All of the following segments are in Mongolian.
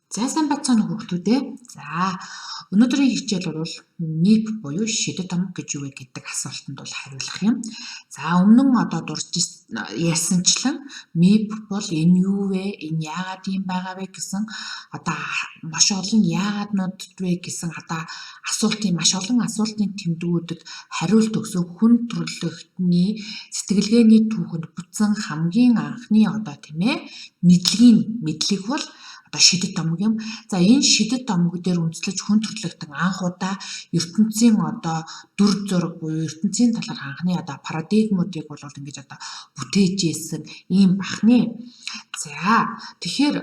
За, сайн байцгаана уу, хүүхдүүдээ. За, өнөөдрийн хичээл бол миф буюу шидэт томог гэж юу вэ гэдэг асуултанд бол хариулах юм. За, өмнө нь одоо дурж ярьсанчлан миф бол энэ юу вэ? Энэ яагаад ийм байгаа вэ гэсэн одоо маш олон яагааднууд вэ гэсэн одоо асуултын, маш олон асуултын тэмдгүүдэд хариулт өгсөн хүн төрөлхтний сэтгэлгээний түүхэнд бүтсэн хамгийн анхны одоо, тийм ээ, мэдлэгийн мэдлэг бол одоо шидэт томог юм. За, энэ шидэт томог дээр үндэслэж хүн төрөлхтөн анх удаа ертөнцийн одоо дүр зураг буюу ертөнцийн талаар анхны одоо парадигмуудыг бол ингэж одоо бүтээж исэн ийм бахны. За, тэгэхээр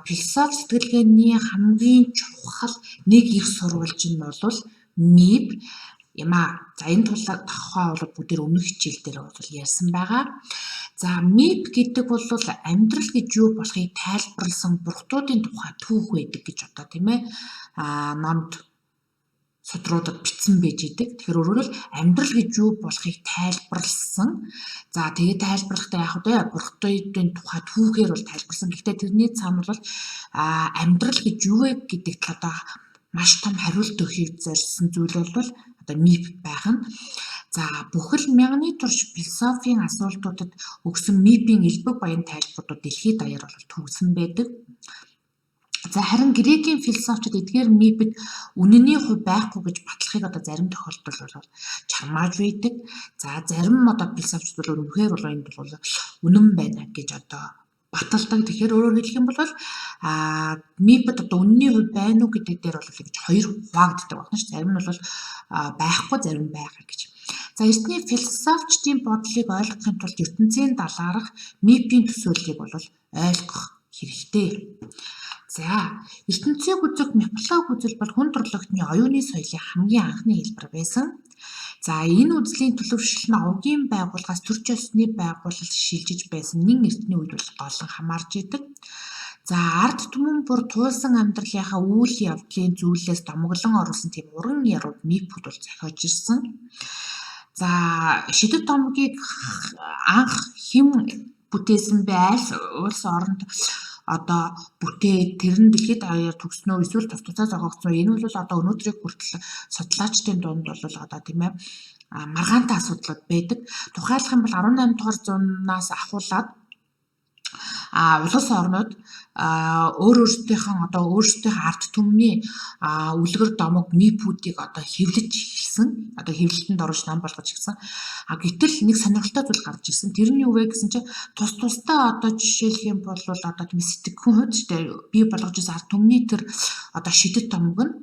философи сэтгэлгээний хамгийн чухал нэг их сурвалж нь бол миф юм аа. За, энэ тухай бол бүгдээр өмнөх хичээл дээр бол ярьсан байгаа. За, миф гэдэг бол амьдрал гэж юу болохыг тайлбарласан бурхдуудын тухай түүх байдаг гэж одоо, тийм ээ, номд судруудад бичсэн байж идэг. Тэгэхээр өөрөөр амьдрал гэж юу болохыг тайлбарласан. За, тэгээд тайлбарлахдаа яг вэ бурхдуудын тухай түүхээр бол тайлбарласан. Гэхдээ тэрний цаана бол амьдрал гэж юу вэ гэдэг талаа маш том хариулт өгөхийг зорьсон зүйл бол одоо миф байх нь. За, бүхэл мянганы турш философийн асуултуудад өгсөн мифийн элбэг баян тайлбарууд дэлхийд даяар бол төгсөн байдаг. За, харин грекийн философчид эдгээр мифэд үнэний хувь байхгүй гэж батлахыг одоо зарим тохиолдолд бол чармааж байдаг. За, зарим одоо философчид бол үнэхээр бол энд бол үнэн байна гэж одоо баталдаг. Тэгэхээр өөрөөр хэлэх юм бол мифэд одоо үнэний хувь байна уу гэдэг дээр бол ингэж хоёр хуваагддаг байна ш. Зарим нь бол байхгүй, зарим нь байгаа гэж. За, эртний философчдын бодлыг ойлгохын тулд ертөнцийн далаарх мифийн төсөөллийг бол ойлгох хэрэгтэй. За, ертөнцийг үзэх мифологи үзэл бол хүн төрөлхтний оюуны соёлын хамгийн анхны хэлбэр байсан. За, энэ үзлийн төлөвшил нь овгийн байгууллагаас төрч ёсны байгуулалт шилжиж байсан нэн эртний үед бол голлон хамаарч идэг. За, ард түмэн бүр туулсан амьдралынхаа үйл явдлын зүйлээс домоглон оруулсан тийм уран яруу мифүүд бол зохиож ирсэн. За, шидэт томгийг анх хэн бүтээсэн бэ? Аль улс оронд одоо бүтээ, тэр нь дэлхийд даяар төгснөө эсвэл тус тусаа зохиогдсон уу? Энэ бол одоо өнөөдрийг хүртэл судлаачдын дунд бол одоо, тийм ээ, маргаантай асуудлууд байдаг. Тухайлах юм бол 18 дугаар зуунаас ахуулаад улс орнууд өөр өөрсдийнхөө одоо өөрсдийнхөө ард түмний үлгэр домог мифүүдийг одоо хэвлэж эхэлсэн. Одоо хэвлэлтэнд оруулж, ном болгож эхэлсэн. А гэтэл нэг сонирхолтой зүйл гарч ирсэн. Тэр нь юу вэ гэсэн чинь тус тусдаа одоо жишээлх юм бол одоо тийм сэтгэхүйн хувьд ч бий болгож ирсэн ард түмний тэр одоо шидэт томог нь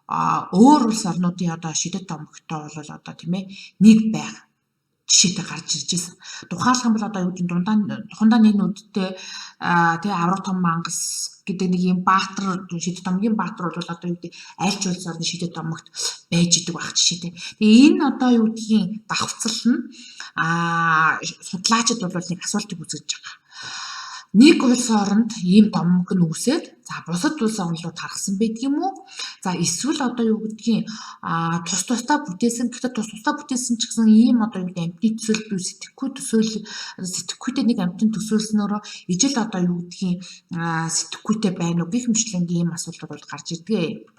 өөр улс орнуудын одоо шидэт томогтой бол одоо, тийм ээ, нэг байх жишээтэй гарч ирж байсан. Тухайлах юм бол одоо юу гэдэг, дундаа тухандаа нэг нүдтэй, тий, авраг том мангас гэдэг нэг юм баатар, шидэт томгийн баатар бол одоо юу гэдэг, аль ч улс орны шидэт томогт байж идэг байх жишээтэй. Тэгээ энэ одоо юу гэдгийг давхцал нь судлаачид бол нэг асуултыг үзэж байгаа. Нэг улс оронд ийм домог нь үүсээд, за, бусад улс орн руу тархсан байдаг юм уу? За, эсвэл одоо юу гэдгийг тус тусдаа бүтээсэн, гэхдээ тус тусдаа бүтээсэн ч гэсэн ийм одоо юу гэдэг, амьтны төсөөлөл буюу сэтгэхүй төсөөлөл, сэтгэхүйтэй нэг амьтан төсөөлснөөрөө ижил одоо юу гэдгийг сэтгэхүйтэй байна уу гэх мэтчилэнгийн ийм асуултууд бол гарч ирдэг.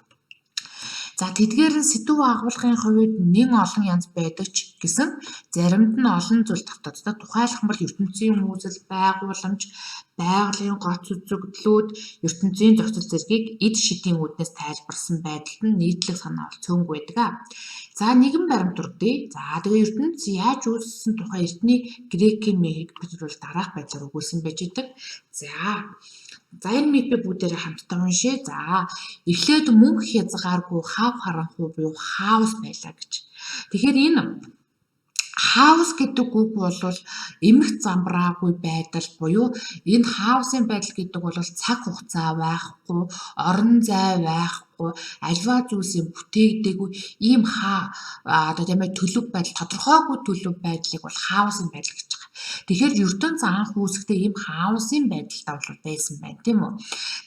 За, тэдгээр нь сэдэв агуулгын хувьд нэн олон янз байдаг ч гэсэн заримд нь олон зүйл давтагддаг. Тухайлах юм бол ертөнцийн үүсэл, байгууламж, байгалийн гоц үзэгдлүүд, ертөнцийн зохицол зэргийг эд шидийн үүднээс тайлбарласан байдалд нь нийтлэг санаа бол цөөнгүй байдаг. За, нэгэн баримт дурдъя. За, тэгээ ертөнц яаж үүссэн тухай эртний грекийн миф бол дараах байдлаар өгүүлсэн байж идэг. За, энэ мифийг бүгдээрээ хамтдаа уншъя. За, эхлээд мөнх хязгааргүй хав харанхуй буюу хаос байлаа гэж. Тэгэхээр энэ хаос гэдэг үг бол эмх замбраагүй байдал буюу энэ хаосын байдал гэдэг бол цаг хугацаа байхгүй, орон зай байхгүй, аливаа зүйлсийн бүтээгдээгүй ийм хаа одоо, тийм ээ, төлөв байдал, тодорхойгүй төлөв байдлыг бол хаосын байдал гэж байгаа. Тэгэхээр ертөнц анх үүсэхдээ ийм хаосын байдалтай бол байсан байна, тийм үү?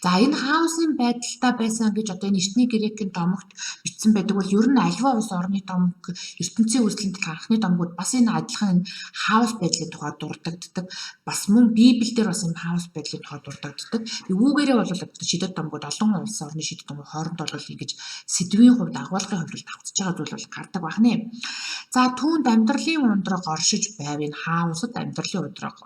За, энэ хаосын байдалтай байсан гэж одоо энэ эртний грекийн домогт бичсэн байдаг бол ер нь аливаа улс орны домог, ертөнцийн үүслийн талаар анхны домгууд бас энэ адилхан энэ хаос байдлын тухай дурддагддаг. Бас мөн Библиэлд бас энэ хаос байдлын тухай дурддагддаг. Үүгээрээ бол одоо шидэт домгууд, олон улс орны шидэт домгууд хоорондоо бол ингэж сэдвийн хувьд, агуулгын хувьд давхцаж байгаа зүйл бол гардаг байна. За, түүнд амьдралын ундраг оршиж байв, энэ хаосод амьдралын ундраг.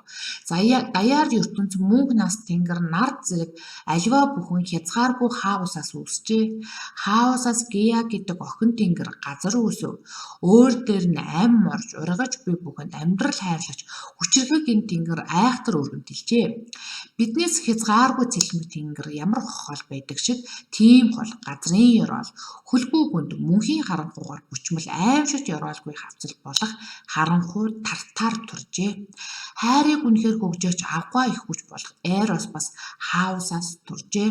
За, даяар ертөнц, мөнх нас, тэнгэр, нар зэрэг аливаа бүхэн хязгааргүй хаосаас үүсжээ. Хаосаас Геа гэдэг охин тэнгэр газар үүсэв. Өөр дээр нь ам орж ургаж буй бүхэнд амьдрал хайрлагч хүчирхэг энэ тэнгэр айхтар өргөнтөлжээ. Биднээс хязгааргүй цэлмэг тэнгэр ямар хол байдаг шиг тийм хол газрын ёроол хөлгүй хүнд мөнхийн харанхуйгаар бүчмэл аимшигт ёроолгүй хавцал болох харанхуй тартаар туржээ. Хайрыг үнэхээр хөгжөөгч авгаа их хүч болох Эрос бас хаосаас туржээ.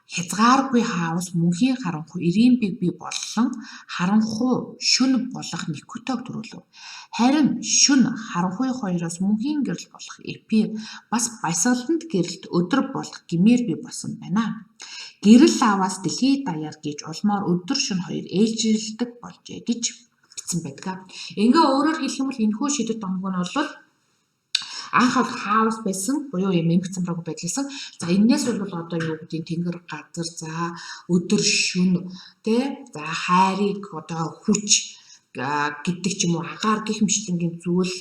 Хязгааргүй хаос, мөнхийн харанхуй, Иримбийг бий боллон харанхуй шөнө болох Никутог төрүүлв. Харин шөнө, харанхуй хоёроос мөнхийн гэрэл болох Эпир бас баясгаланд гэрэлт өдөр болох Гимээр бий болсон байна. Гэрэл аваас дэлхий даяар гэж улмаар өдөр шөнө хоёр ээлжирлдэг болжээ гэж бичсэн байдаг. Ингээ өөрөөр хэлэх юм бол энэхүү шидэт домог нь бол анх бол хаос байсан буюу юм эмх замраагүй байдлаасан. За, энээс бол одоо юу гэдгийг тэнгэр, газар, за өдөр, шөнө, тэ, за хайрыг одоо хүч гэдэг ч юм уу, агаар гих мэтлэнгийн зүйл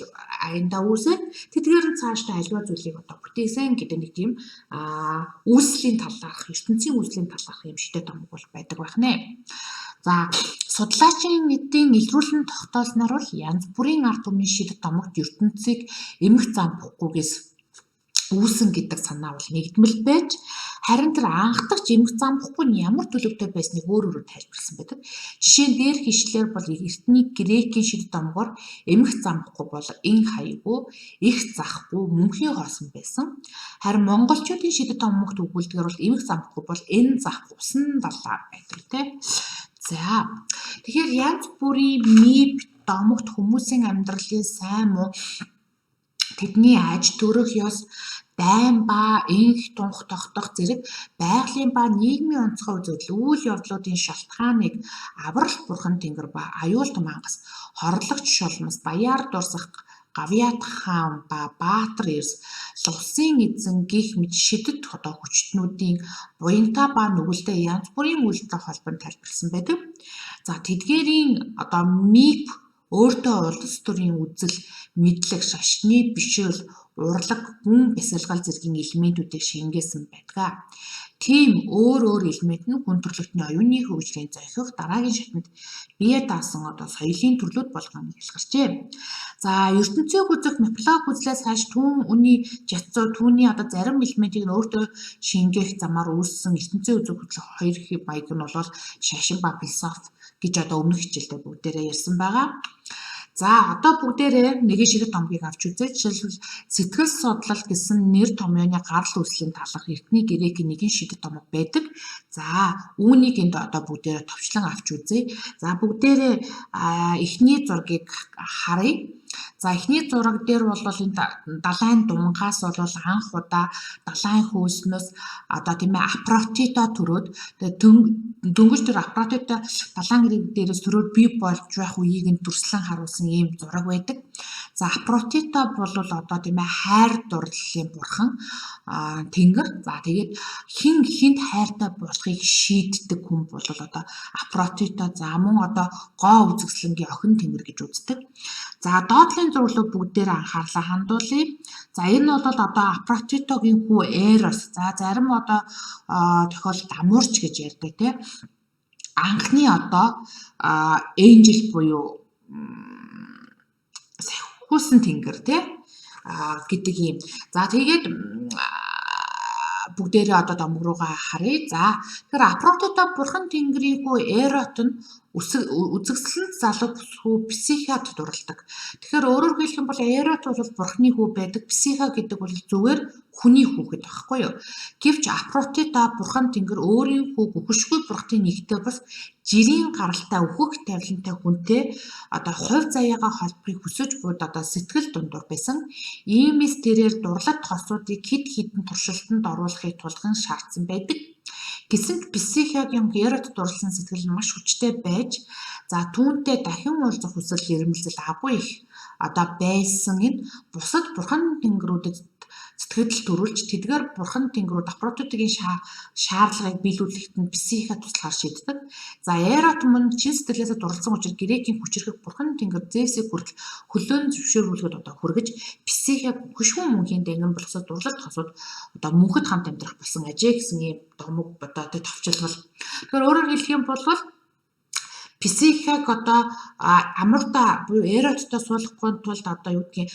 аяндаа үүсээд тэдгээр нь цаашдаа аливаа зүйлийг одоо бүтээсэн гэдэг нэг тийм үүслийн талаарх, ертөнцийн үүслийн талаарх юм шидэт домог бол байдаг байх нэ. За, судлаачийн эдийн илрүүлэн тогтоолсноор бол янз бүрийн ард түмний шидэт домогт ертөнцийг эмх замбахгүйгээс үүсэн гэдэг санаа бол нэгдмэл байж, харин тэр анхдагч эмх замбахгүй нь ямар төлөвтэй байсныг өөр өөрөөр тайлбарласан байдаг. Жишээ нь дээрх ишлэлээр бол эртний грекийн шидэт домгоор эмх замбахгүй бол эн хаягүй, их захгүй, мөнхийн хоосон байсан. Харин монголчуудын шидэт домогт өгүүлдгээр бол эмх замбахгүй бол эн зах усан далаа байдаг, тийм. За, тэгэхээр янз бүрийн миф домогт хүмүүсийн амьдралын сайн муу, тэдний аж төрөх ёс, дайн ба энх тунх тогтох зэрэг байгалийн ба нийгмийн онцгой үзэгдэл, үйл явдлуудын шалтгааныг аврал бурхан тэнгэр ба аюул тумаангас, хорлогч шулмас, даяар дурсах Гавьяат хаан ба Баатар эрс, Лувсын эзэн гэх мэт шидэт одоо хүчтнүүдийн буянтай ба нүгэлтэй янз бүрийн үйлдэлтэй холбон тайлбарласан байдаг. За, тэдгээрийн одоо миф өөртөө улс төрийн үзэл, мэдлэг, шашны бишрэл, урлаг, гүн бясалгал зэргийн элементүүдийг шингээсэн байдаг. Тийм өөр өөр элемент нь хүн төрөлхтний оюуны хөгжлийн зохих дараагийн шатанд бие даасан одоо соёлын төрлүүд болгон ялгарчээ. За, ертөнцийг үзэх мифологи үзлээс хойш түүн үний жацуу түүний одоо зарим элементийг нь өөртөө шингээх замаар үүссэн ертөнцийн үзэх хөдлөх хоёр баяг нь бол шашин ба философи гэж одоо өмнөх хичээлдээ бүгдээрээ ярьсан байгаа. За, одоо бүгдээрээ нэгэн шиг томгийг авч үзье. Жишээлбэл, сэтгэл судлал гэсэн нэр томьёоны гарал үүслийн талаарх эртний грекийн нэгэн шидэт томог байдаг. За, үүнийг энд одоо бүгдээрээ товчлон авч үзье. За, бүгдээрээ эхний зургийг харъя. За, эхний зураг дээр бол энэ далайн дунгаас бол анх удаа далайн хөөснөөс одоо тийм ээ Афродита төрөөд, тэгээд дөнгөж тэр Афродита далайн хэрэг дээрээс төрөөд бий болж байх үеийг нь дүрслэн харуулсан ийм зураг байдаг. За, Афродита бол одоо тийм ээ хайр дурлалын бурхан тэнгэр. За, тэгээд хэн хэнд хайртай болохыг шийддэг хүн бол одоо Афродита, за мөн одоо гоо үзэсгэлэнгийн охин тэнгэр гэж үздэг. За, доотлын зураг руу бүгдээр анхаарлаа хандуулъя. За, энэ бол одоо Афродитогийн хүү Эрос. За, зарим одоо тохиолдолд Амурч гэж ярьдаг, тийм. Анхны одоо angel буюу сахиулсан тэнгэр, тийм гэдэг юм. За, тэгээд бүгдээрээ одоо домог руугаа харъя. За, тэгэхээр Афродита бурхан тэнгэрийн хүү Эрот нь үзэсгэлэнт залуу хүү Психад дурладаг. Тэгэхээр өөрөөр хэлэх юм бол Эрот бол бурханы хүү байдаг. Психа гэдэг бол зүгээр Хүний хүүхэд байхгүй юу? Гэвч Афродита бурхан тэнгэр өөрийн хүүг үхэшгүй бурхны нэгтэй бус жирийн гаралтай үхэх тавилантай хүнтэй одоо хувь заяагаа холбохыг хүсэж буйд одоо сэтгэл дундуур байсан. Иймээс тэрээр дурлалт хосуудыг хэд хэдэн туршилтанд оруулахыг тулган шаардсан байдаг. Гэсэн ч Психиагийн Герод дурлсан сэтгэл нь маш хүчтэй байж, за түүнтэй дахин уулзах хүсэл эрмэлзэл агуу их одоо байсан нь бусад бурхан тэнгэрүүдэд сэтгэл төрүүлж тэдгээр бурхан тэнгэрүүд Афродитгийн шаардлагыг биелүүлэхэд нь Психиа туслахаар шийддэг. За Эрот мөн чин сэтгэлээсээ дурласан учраас Грекийн хүчирхэг бурхан тэнгэр Зевсийг хүртэл хөлөөн зөвшөөрүүлэхэд одоо хүргэж Психиаг хөшгөн мөнхийн дангин болгосоо дурлалт хосууд одоо мөнхөд хамт амьдрах болсон ажээ гэсэн ийм домог одоо тэ товчлол. Тэгэхээр өөрөөр хэлэх юм бол Психиаг одоо амурда буюу Эроттой суулгахгүй тулд одоо юу гэдгийг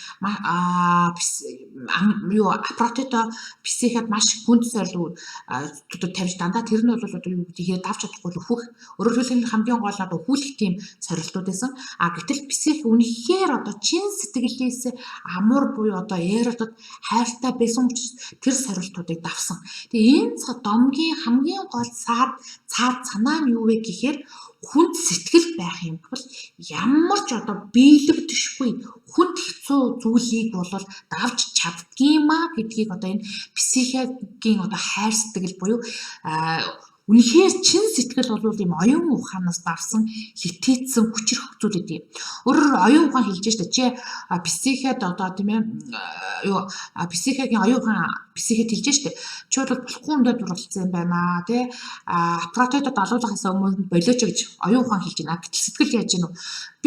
юу Афродито Психиад маш хүнд сорил одоо тавьж дандаа тэр нь бол одоо юу гэдгийг давж чадахгүй үхэх. Өөрөөр хэлбэл хамгийн гол нь одоо өхүүлэх тийм сорилтууд байсан. А гэтэл Псих үнэхээр одоо чин сэтгэлээс амур буюу одоо Эротод хайртай байсан учраас тэр сорилтуудыг давсан. Тэгээ энэ домгийн хамгийн гол цаад санаа нь юу вэ гэхээр хүнд сэтгэл байх юм бол ямар ч одоо биелэгдэшгүй хүнд хэцүү зүйлийг бол давж чаддгиймаа гэдгийг одоо энэ психиагийн одоо хайр сэтгэл буюу үнэхээр чин сэтгэл бол ийм оюун ухаанаас давсан хитээцсэн хүчрэх зүйл гэдэг юм. Өөрөөр оюун ухаан хэлж штэ чи психиад одоо тийм ээ юу психиагийн оюун ухаан психиад хэлж штэ чи бол болохгүй юмдаа дурлалцсан юм байна тий аппаратод далуулахаас өмнө болооч гэж оюун ухаан хэлж байна. Гэтэл сэтгэл яаж гэнэ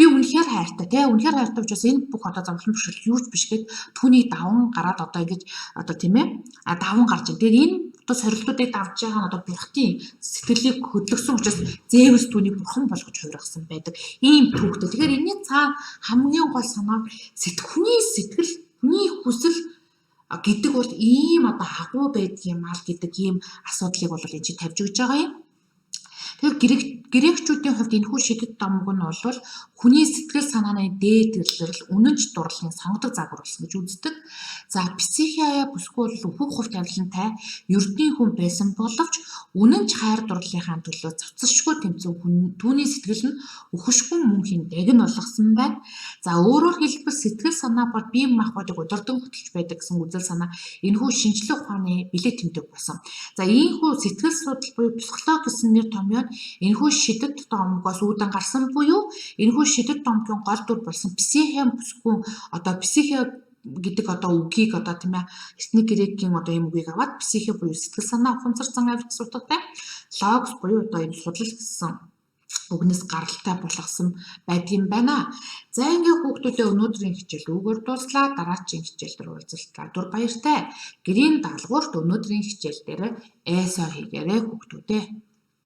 би үнэхээр хайртай тий үнэхээр хайртай учраас энэ бүх одоо зовлон бэрхшээл юу ч биш гэд түүнийг даван гараад одоо ингэж одоо тийм ээ даван гарч байна. Тэгэхээр энэ одоо сорилтуудыг давж байгаа нь одоо бурхны сэтгэлийг хөдлөсөн учраас Зевс түүнийг бурхан болгож хувиргасан байдаг. Ийм түүхтэй. Тэгэхээр энэний цаана хамгийн гол санаа хүний сэтгэл, хүний хүсэл гэдэг бол ийм одоо агуу байдаг юм аа гэдэг ийм асуудлыг бол энэ чинь тавьж өгч байгаа юм. Тэгэхээр грекчүүдийн хувьд энэхүү шидэт домог нь бол хүний сэтгэл санааны дээд гэрлэл үнэнч дурлалын сонгодог загвар болсон гэж үздэг. За психиа бүсгүй бол үхэх хувь тавилантай ердийн хүн байсан боловч үнэнч хайр дурлалынхаа төлөө цавцалшгүй тэмцэн түүний сэтгэл нь үхэшгүй мөнхийн дагин болгосон байна. За өөрөөр хэлбэл сэтгэл санаа бол бие махбодыг удирдан хөтөлж байдаг гэсэн үзэл санаа энэхүү шинжлэх ухааны бэлэг тэмдэг болсон. За ийхүү сэтгэл судлал буюу психологи гэсэн нэр томьёо нь энэхүү шидэт домгоос үүдэн гарсан буюу энэхүү шидэт домгийн гол дүр болсон психиа бүсгүй одоо психиа гэдэг одоо үгийг одоо тийм ээ эртний грекийн одоо ийм үгийг аваад психиа буюу сэтгэл санаа ухамсар зан авир гэсэн утгатай логос буюу одоо ийм судлал гэсэн үгнээс гаралтай болгосон байдгийм байна. За ингээ хүүхдүүдээ өнөөдрийн хичээл үүгээр дууслаа. Дараагийн хичээл дээр уулзлаа. Түр баяртай. Гэрийн даалгаварт өнөөдрийн хичээл дээр эсо хийгээрэй хүүхдүүдээ.